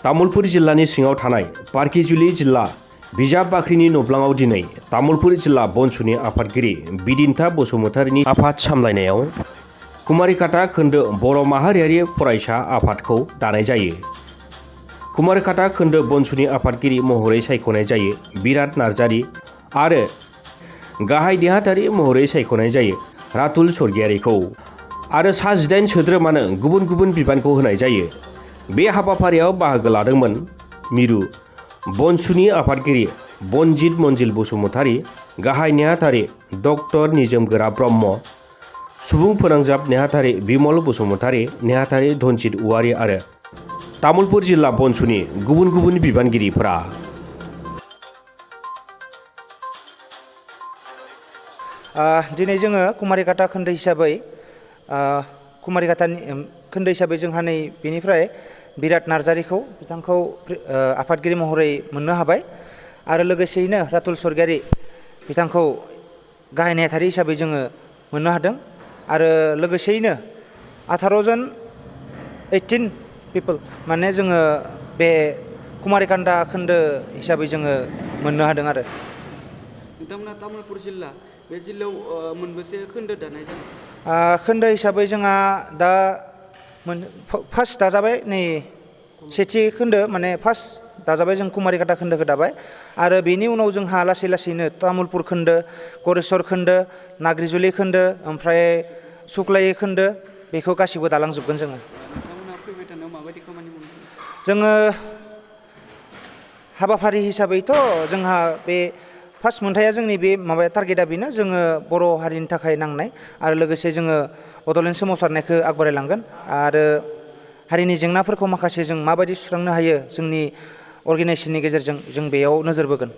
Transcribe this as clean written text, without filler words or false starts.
तामुलपुर जिल्लानि सिङाव थानाय पार्किजुलि जिल्ला बिजाब बाख्रिनि नब्लाङाव दिनै तामुलपुर जिल्ला बनसुनि आफादगिरि बिदिन्था बसुमतारीनि आफाद सामलायनायाव कुमारिकाटा खोन्दो बर' माहारियारि फरायसा आफादखौ दानाय जायो। कुमारिकाटा खोन्दो बनसुनि आफादगिरि महरै सायख'नाय जायो बिराट नार्जारी आरो गाहाय नेहाथारि महरै सायख'नाय जायो रातुल स्वर्गियारिखौ आरो सा 18 सोद्रोमानो गुबुन गुबुन बिबानखौ होनाय जायो। बे हाबाफारियाव बाहागो लादोंमोन मिरु बनसुनि आफादगिरि बनजित मन्जिल बसुमतारी, गाहाय नेहाथारि डक्टर निजोमगोरा ब्रह्म, सुबुं फोनांजाब नेहाथारि बिमल बसुमतारी, नेहाथारि धनजित औवारी आरो तामुलपुर जिल्ला बनसुनि गुबुन गुबुन बिबानगिरिफोरा। दिनै जोङो कुमारिकाटा खोन्दो हिसाबै कुमारिकाटानि खोन्दो हिसाबै जोंहा नै बेनिफ्राय बिराट नार्जारीखौ बिथांखौ आफादगिरि महरै मोननो हाबाय आरो लोगोसेयैनो रातुल स्वर्गियारी बिथांखौ गाहाय नेहाथारि हिसाबै जोङो मोननो हादों आरो लोगोसेयैनो 18 जन 18 पिपल माने जोङो बे कुमारिकाटा खोन्दो हिसाबै जोङो मोननो हादों आरो नोंथांमोना तामुलपुर जिल्ला बे जिल्लायाव मोनबेसे खोन्दो दानाय जादों? खोन्दो हिसाबै जोंहा दा फार्स्ट दाजाबाय नै सेथि खोन्दो माने फार्स्ट दाजाबाय जों कुमारिकाटा खोन्दोखौ दाबाय आरो बेनि उनाव जोंहा लासै लासैनो तामुलपुर खोन्दो, गरेस्वर खोन्दो, नाग्रिजुलि खोन्दो, ओमफ्राय सुक्लायै खोन्दो बेखौ गासिबो दालांजोबगोन जोङो। नोंथांमोना फैबाय थानायाव माबायदि खामानि मावनो? जोङो हाबाफारि हिसाबैथ' जोंहा बे फार्स्ट मोनथाया जोंनि बे माबाया टारगेटआ बेनो जोङो बर' हारिनि थाखाय नांनाय आरो लोगोसे जोङो बड'लेण्ड सोमावसारनायखौ आगबारायलांगोन आरो हारिनि जेंनाफोरखौ माखासे जों माबायदि सुस्रांनो हायो जोंनि अर्गेनाइजेसननि गेजेरजों जों बेयाव नोजोर बोगोन।